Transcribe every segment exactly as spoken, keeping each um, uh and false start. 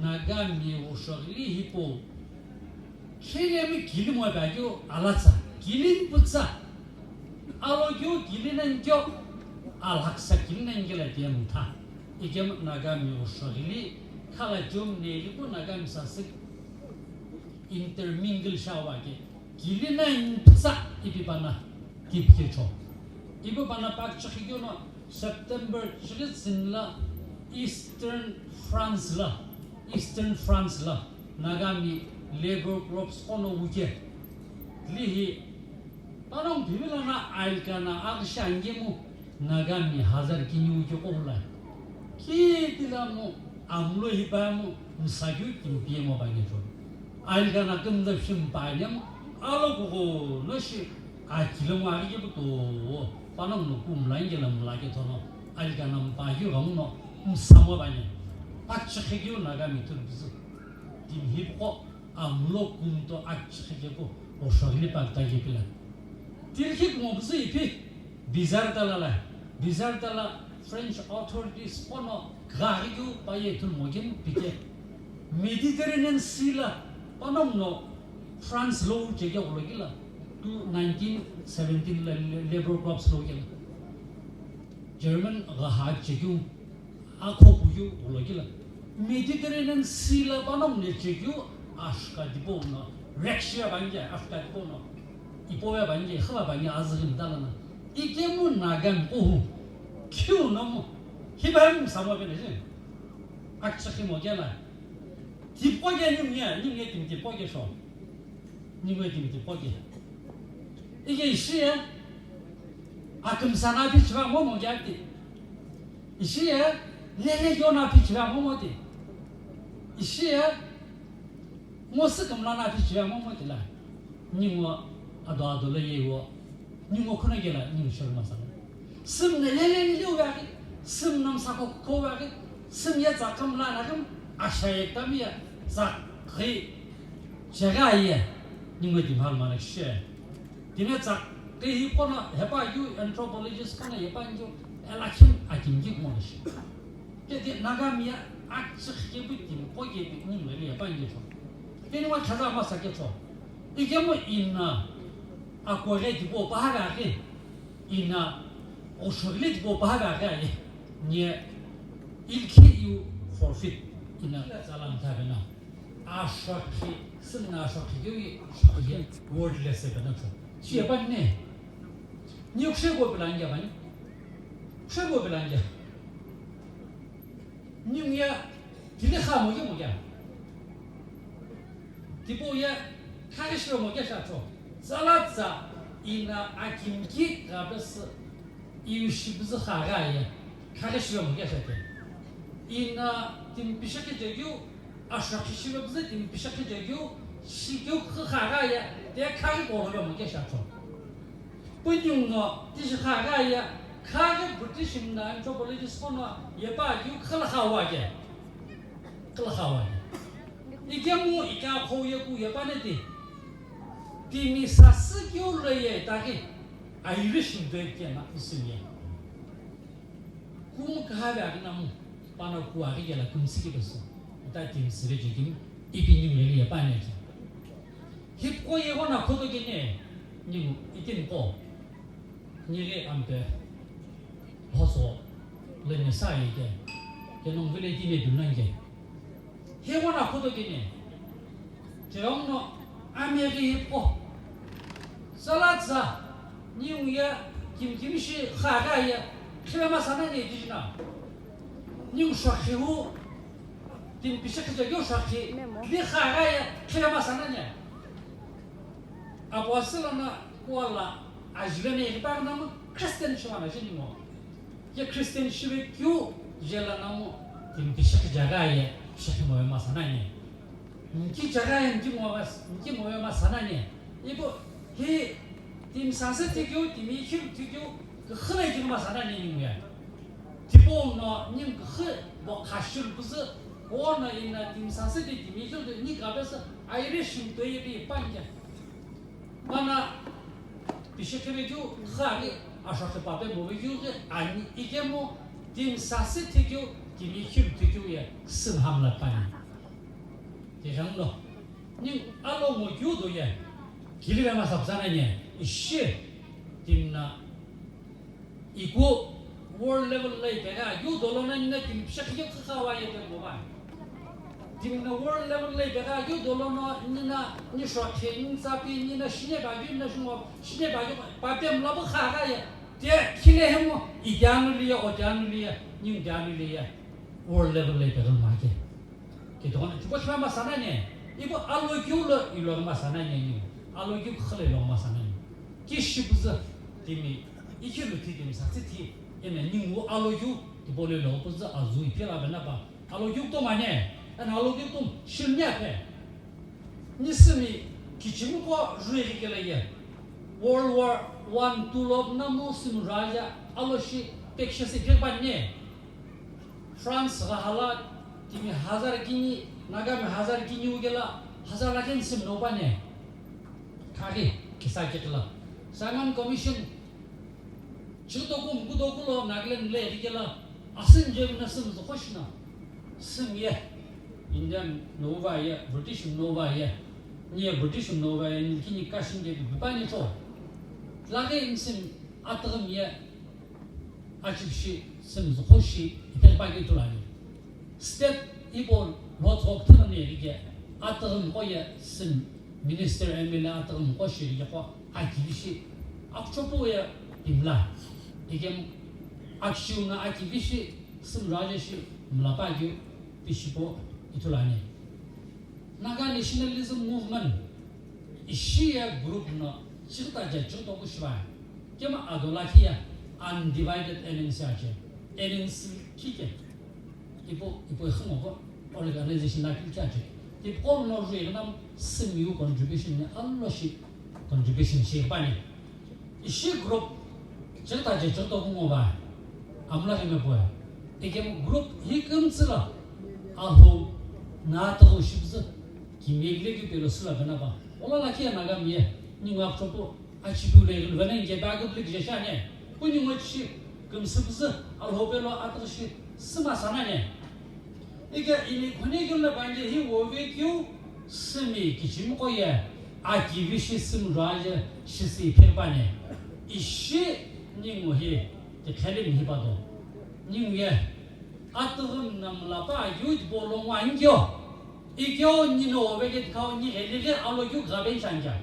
Nagami wuxoghili hipau, kheremi kili mo pe akeu alatsa, kili nputsa, alokeu kili nankeu, alhaksa kili nankeu la tiye mtha. Ikemu Nagami wuxoghili, khala chum neli pu Nagami sasü intermingle shawa ke. Kili na nputsa ipi pana kipkecho. Ipi pana pakchikhi keu no September chighi tsini la Eastern France la, Eastern France la Nagami labor groups kono wuke. Lihi panongu phivila na ailka na aghüshi angemu Nagami hazar kini wuke kohula. Kitila mu amulo hipamu msakeu kimpiye mo pangecho. Ailka na kümde shimpa anyam, alo kuku no shi akilo ngwa ari kepu to, panongu no kumla ingela mla ke thono, ailka na mpa yu gamu no msamo banye. Pakchikhi keu Nagami thulbizu. Timhipqo, amulo kumto akchikhi kepu, wuxoghili pakta kepila. Tilkhik mo buzu ipi, bizarre tala la, bizarre tala French authorities kono gari keu paye thulmo kemu pike. Mediterranean Sea la, panongu no France lo cheke ghulo kila, to nineteen seventeen la labor groups lo kila. German ghaha chekeu, akho puyu ghulo kila. Mediterranean Sea la panongu ne chekeu, ashka dipo no, rekshia bange, ashka dipo no. Ipowe bange, khala bange, azghi mdala na. Ikemu Nagami kohu, kiu nomu, hibayi msamo bene je. Akchakhi mo kela. Tipqo ke ningu ye, ningu ye timi tipqo ke sho. Ningu ye timi tipqo ke. Ike ishi ye, akümsa na pi chiva mo mo ke ati. Ishi ye, lele kyo na pi chiva mo mo ti. Ishi ye, ngo sükümla na pi chiva mo mo ti la. Ningu ado ado le ye wo. Ningu khuna ke la, ningu shorma sa. Süm ne lele ni leu vaghi, süm nam sa ko ko vaghi, süm ye tsa kam la na kam, asha ye tam ye, tsa ghi, chaga ye, ningu di mal mal she. Dine tsa ghi hi kono, hepa yu anthropologist kono, hepa yu, ela kim, akim gi mo shi. Ke di Nagami ye, akchikhi kepu timi ko kepu, ningu le hepa ngi cho. Ke ni wa chaza ma sa ke cho. Ikemu ina, akore di bo pa ha ga ke. Ina, wuxoghili tipau paha veghi aye, nye ilkhi you forfeit, ina tsalam thavena. Ashokhi, sümna ashokhi keu ye, ashokhi ye, wordless epena cho. Shi epani ne? Nye kushe go pilangya bani? Kushe go pilangya? Nye ye, tili kha mo ye mo kya? Tipau ye khaghi shive mo kesha cho. Tsala tsa ina akimki ghabesü iu shibüzü khagha ye khaghi shive mo kesha ke. Ina timi pishekhi chekeu, ashokhi shivebüzü timi pishekhi chekeu, shikeu khü khagha ye, te khaghi koghive mo kesha cho. Pütüng no tishi khagha ye, khaghi British na anthropologist kono yepa keu khülakha wa ke. Khülakha wa ke. Ikemu ika khou ye ku ye paneti. Timi sasü keu lo ye itaghi. Irish mdoi kena isim ye. Kumu kaha ve aghi namu. Pana ku aghi kela kumsiki dosu. Ita timi sire jekim. Ipi ni mele ye paneti. Hipqo ye gona khoto kene. Nimu itim ko. Nighi ampe hoso leni sa yike, kenong vile tine dunange. Hegona khoto kene, tirong no ameghi hipqo. Salatsa, ningu ye kimkimi shi khaga ye, khilema sana ne dijina. Ningu shakhihu, timi pishi khija yo shakhi, li khaga ye, khilema sana ne. Apostle na kuala ajulene ye kipa namu Christian shiwana jeni mo. Ye Christian shive keu jela namu timi pishi khija ga ye pishi khimo ye masana ne. Nki jaga ye nki mo mas-, nki mo ye masana ne. Ibo hi timi sanse tikeu, timi khiu tikeu, khile kini masana ne ningu ya. Tipau no ningu khi bo khashul buzü, ono ina timi sanse ti timi khiu ni kabesa Irish mtoi ye pi pangya. Mana pishi khivekeu khaghi ashokhi pape movekeu ghi ani ikemu timi sasü thikeu timi khilu thikeu ye sümhamla pani. Tijang lo, ningu alo ngo keu do ye, kili ve masa psa na nye, ishi, timi na, iku world level lo ipegha keu dolo na nina timi pishakhi keu khakha wa ye pe mo ba. Timi na world level lo ipegha keu dolo no nina, ni shokhe, ni tsapi, nina shine ba keu, nina shungo, shine ba keu, pa pe mla bu kha kha ye, te khile hemo, i te anu liye, o te anu liye, ningu te anu liye, world level lo ipegha ma ke. Ke tokona, tipau shima masa na nye, ipu alo keu lo ilo masa na nye ningu, alo keu khale lo masa na nye. Ki shipuzu timi, ikhi lu thi timi sa thi thi, ena ningu alo keu, tipau lo lo puzu azu ipi la bena pa, alo keu to ma nye, ena alo keu to shil nye pe. Ni simi kichimi ko jui ri kele ye. World War One, two lo na mo simi raja, alo shi pekshesi pe pa nye. France gha hala timi hazar kini, Nagami hazar kini ugela, hazar lakhi ni simi no pa nye. Khaghi, kisa kikila. Simon Commission, chighi toku, mku toku lo Nagaland le erikela, asin je na simi zukhoshina. Simi ye, Indian no va ye, British no va ye. Ni ye British no va ye, ni kini kashin je bi pa ni to. Laghi ni simi ataghi ye, achibishi simi zukhoshi ipeghi pa ke tulani. State ipo lo tsok tana ne rike, ataghi mko ye simi minister M L A ataghi mko shi rike ko akibishi akchopu ye imla. Ikem akshiu na akibishi simi raje shi mla pa ke pishipo itulani. Naga Nationalism Movement, ishi ye group no, chighi ta je chighi toku shiva. Kema ado lakhi ye undivided N N C ache. N N C kike. Ipo, ipo ikhimo ko, organization lakhi kya che. Ipo no jui nam simiu contribution ni alo shi contribution shi pa ni. Ishi group, cheta je cheta ku ngo ba. Amla ke me boy. Eke group hi kum tsila. Aho, na ta ho shibzu. Ki megle ki pelo sula bana ba. Ola la ki na ga miye. Ni ngap chopo. Achipu le lu bana nge ba ga blik je sha ne. Ku ni ngo chi kum sibzu. Alho pelo atshi sima sana ne. Ike ini khuni keu na banje hi wove keu simi kichimi ko ye akivi shi simi raje shi si phe bane. Ishi ningu hi tikheli mi hi bado. Ningu ye atugum namla pa yu bolo ngwa ngyo. Ikyo nino wove ke kau ni heli ke alo keu gaben changya.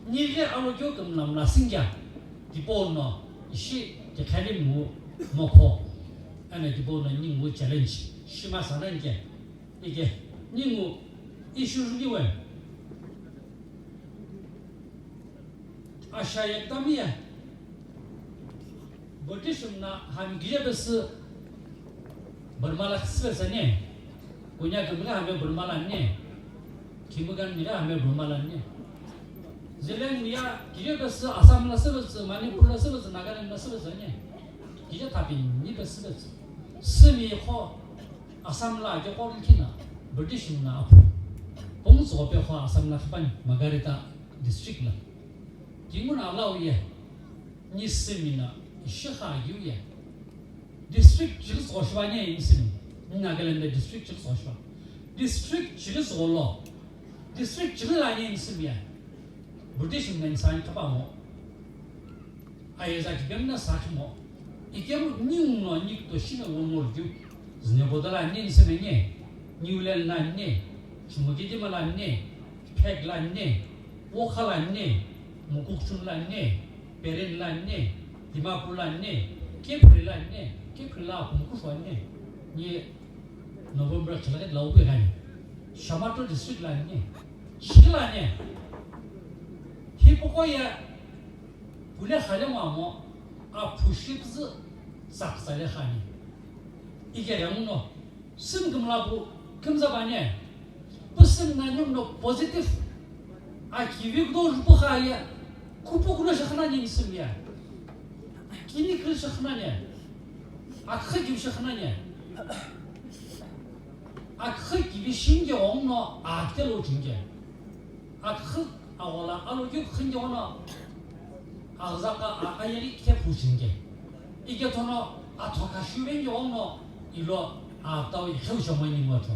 Ni ke alo keu kum namla singya. Tipo no ishi tikheli mu mokho. Ana tipo no ningu challenge. Shima sana nge. Ike, ningu ishu jukiwe. Asha ye tamiya. British na hami kije besi Burma la sibesa ne. Kunya kimiga hami Burma la ne. Kimiga miga hami Burma la ne. Zelen miya kije besi Assam la sibesa, Manipur la sibesa, Nagaland la sibesa ne. Kije tapi ni besi besi. Simi kho Assam la ake qo likhi na British na aphu. Pong tso pe kho Assam la khipani Margherita district la. Kingu na lau ye. Ni simi na ishi kha yu ye. District chili tso shiba ni ni simi. Ni Nagaland district chili tso shiba. District chili tso lo. District chili la ni ni simi ye. British na ni sa ni khapa mo. Ayeza kipemu na sakhi mo. Ikemu ningu no nikto shina wo ngolu keu. Zine bodola ne niseme ne. Niulen la ne. Chumukidima la ne. Phek la ne. Wokha la ne. Mukukchung la ne. Peren la ne. Dimapur la ne. Kiphire la ne. Kiphire la Kumukushu la ne. Ni November chilaghi lau pe gani. Shamator district la ne. Shikila ne. Hipoko ye Pule khale mamo, a phushi pzü tsaksale khani. Ike yanguno, süm kümla pu kümza bane. Pu süm na nyum no positive. A kivi kudo rupu kha ye, kupu kuno shakhna ni süm ye. Kini kri shakhna ne. A kha kivi shakhna ne. A kha kivi shinge ong no, a kelo chinge. Akhu awola alo keu khinge ono aghazaka a ayeri khe phu shinge. Ike thono athoka shuvenge ono ilo atau ikheu shomani ngotho.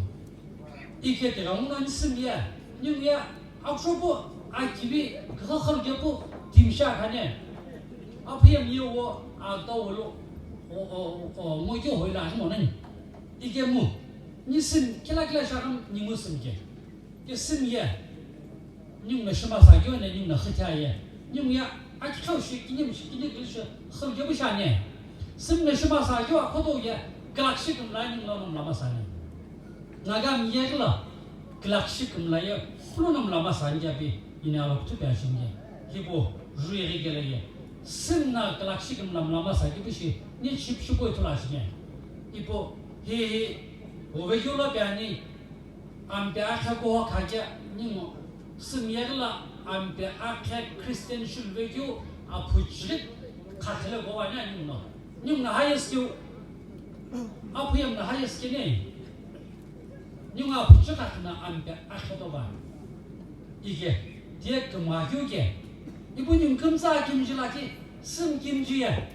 Ike tighenguno nisimi ye, ningu ye, akushopu, akivi, khakhar kepu, timsha khane. Apu ye miye wo, ata wo lo, o, o, o, ngo kyo hoila, mo nani. Ike mu, nisim, kila kila shakam, ningu sim ke. Ke sim ye. Ningu na shima sa kyo ne, ningu na khita ye. Ningu ya, akikau shi, kinim shi, kinik shi, kham kyo bu shane. Sim na shima sa kyo, akodo ye, kalak shi kum la, ningu na nom lama sa ne. Naga miye kila, kalak shi kum la ye, kulo nom lama sa ne bi, ina lo tu pe shin ye. Hibo, rui ri ke la ye. Sim na kalak shi kum la lama sa kyo bu shi, ni ship ship ko tu la shi ne. Ipo, he he, o ve kyo la pe ani, Ampe akhe kuho khakhe ningu, sümyeghi lo ampe akhe Christian shiluvekeu aphuchighi khakhile kuho ani ningu no. Ningu no highest keu, aphu yemu no highest kene. Ningu aphuchighi khakhina ampe akhe toba. Ike, tiye kümgha keu ke. Ipu ningu kümtsa kimji lakhi, süm kimji ye.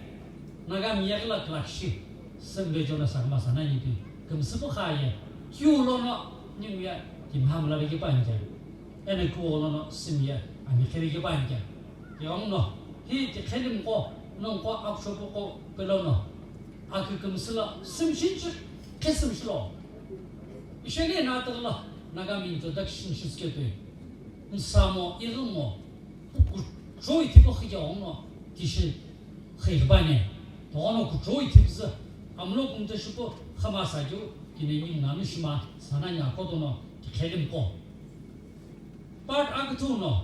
Naga miyeghi lo khalakshi, sümbe jona sakma sana nipi, kümsüpu kha ye, kiu lono ningu ye, kimha mla veki panke. Ene kuo lono süm ye, ami khe veki panke. Yong no, hi ti khelim ko, non ko akshopu ko pelono. Aki kümsü lo, süm shinchi, khe süm shilo. Isheni na tala, Naga mi introduction shiske tu. Nsamo, irumo, Kuchou ithipu xike ghenguno tishi xiripani. Toghono kuchou ithipuzü. Amulo kumta shipu xamasa keu kinengi nanu shima sanani akotono tikhelimqo. Part aküthüno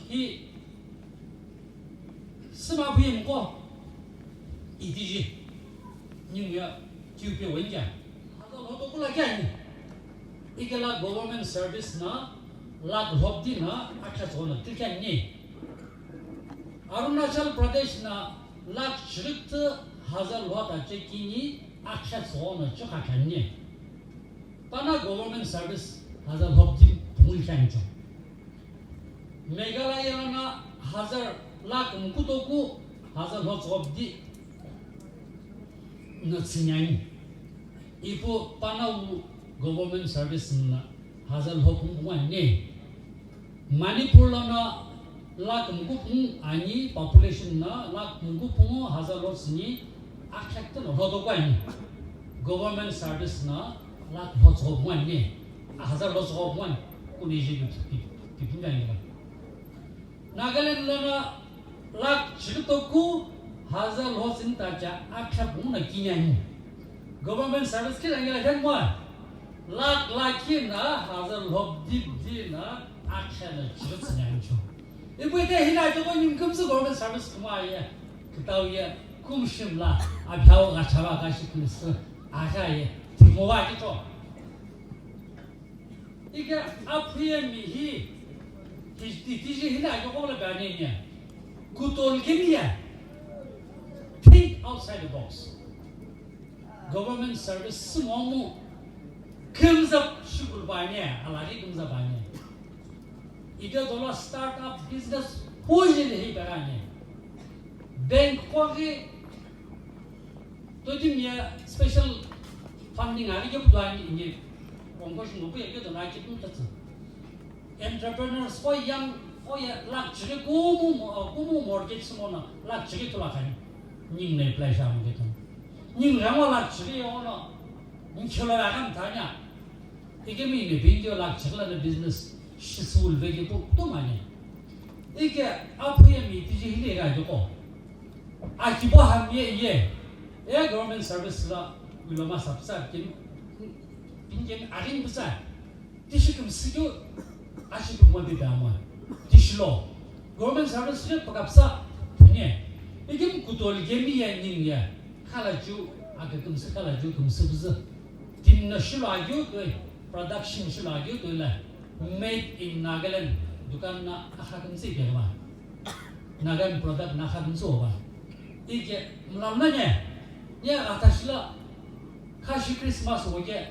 hi sima phuyemqo itiji. Ninguye kiupe wenja. Haza lhoto kula kyani. Ikela government service na lakh lhokdi na akha tsono tikyani. Arunachal Pradesh na lakh chirikti haza lhota chekini akha tsono chukha kyani. Pana government service haza lhokdi pungul kyancho. Meghalaya na hazar lakh mkutoku hazar lhotsogho bdi na tsünyani. Ipu pana wu government service na hazar lhotsogho ani. Manipur lo na lakh mkupungu ani, population na lakh mkupungu hazar lhotsüni akha kiti na lhotoku ani. Government service na lakh lhotsogho ani. Hazar lhotsogho ani. Kuni ji pi pi pi pi ani. Nagaland lono lakh chiritoku hazar lhotsüni tacha akha bunguna kinyani. Government service kila ngila khen mo. Lakh lakhi na hazar lhobdi bdi na akha na chiritsünyani cho. Ipu ite hina choko ningu kümsü government service kuma ye. Kitau ye kumshim la abhyao gachava gashi kümsü akha ye. Timowa kicho. Ike aphuye mihi, ti-, ti-, tiji hina ake kola bane nya. Kutol kemiya. Think outside the box. Government service simomu. Kümzap shukul bane, alari kümzap bane. Ike dola startup business huji lehi bane. Bank kogi Totimi ye special funding ani ke putuani inye. Kongko shungo pu ye ke dona ke pu tatsu. Entrepreneurs ko yang ko ye lakh chiri kumu mo, kumu mortgage mo na lakh chiri tula kani. Ning ne apply sha mo ke tun. Ning ramo lakh chiri yo no. Ning chula la kan tanya. Ike mi ne bingyo lakh chiri la business. Shisul veki pu, pu mani. Ike aphuye mi tiji hile ga joko. Akibo hamye ye. E government service la ulama sapsa kim, kim arin bisa. Tishi kim sikyo, ashi kim mo bida mo. Tishilo. Government service le pakapsa, punye. Ikim kutol gemi ye ning ye. Khala ju, ake kim si khala ju, kim si bizi. Tim na shilo agyo, doi. Production shilo agyo toila made in Nagaland dukan na akha kümsü ipi ba. Nagaland product na akha kümsü ba. Ike mlamna ne, ye atashila khashi Christmas oge.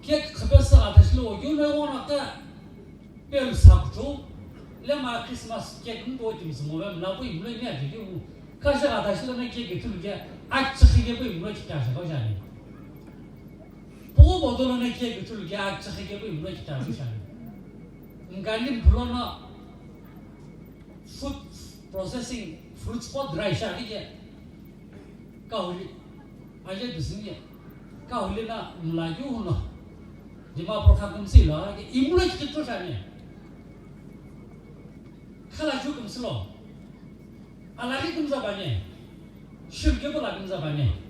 Cake khapesa atashila oge no ona ka Pelu sakuthu, lema Christmas cake mpo timi simo ve mla pu imlo imi aje ke u. Kasha ga tashi lana cake thulu ke, achi khike pu imlo chi kasha ko jani. Pu Bo bodolo na ke bichul ke ak chakhe ke bo imlo kita bisha. Ngani mpulo na food processing, fruits po dry sha ke. Kahuli. Aje bisinge. Kahuli na mlaju huno. Dimapur kha kumsi lo ke imlo kita to sha ne. Khala ju kumsi lo. Alaghi kumza bane. Shirke bula kumza bane.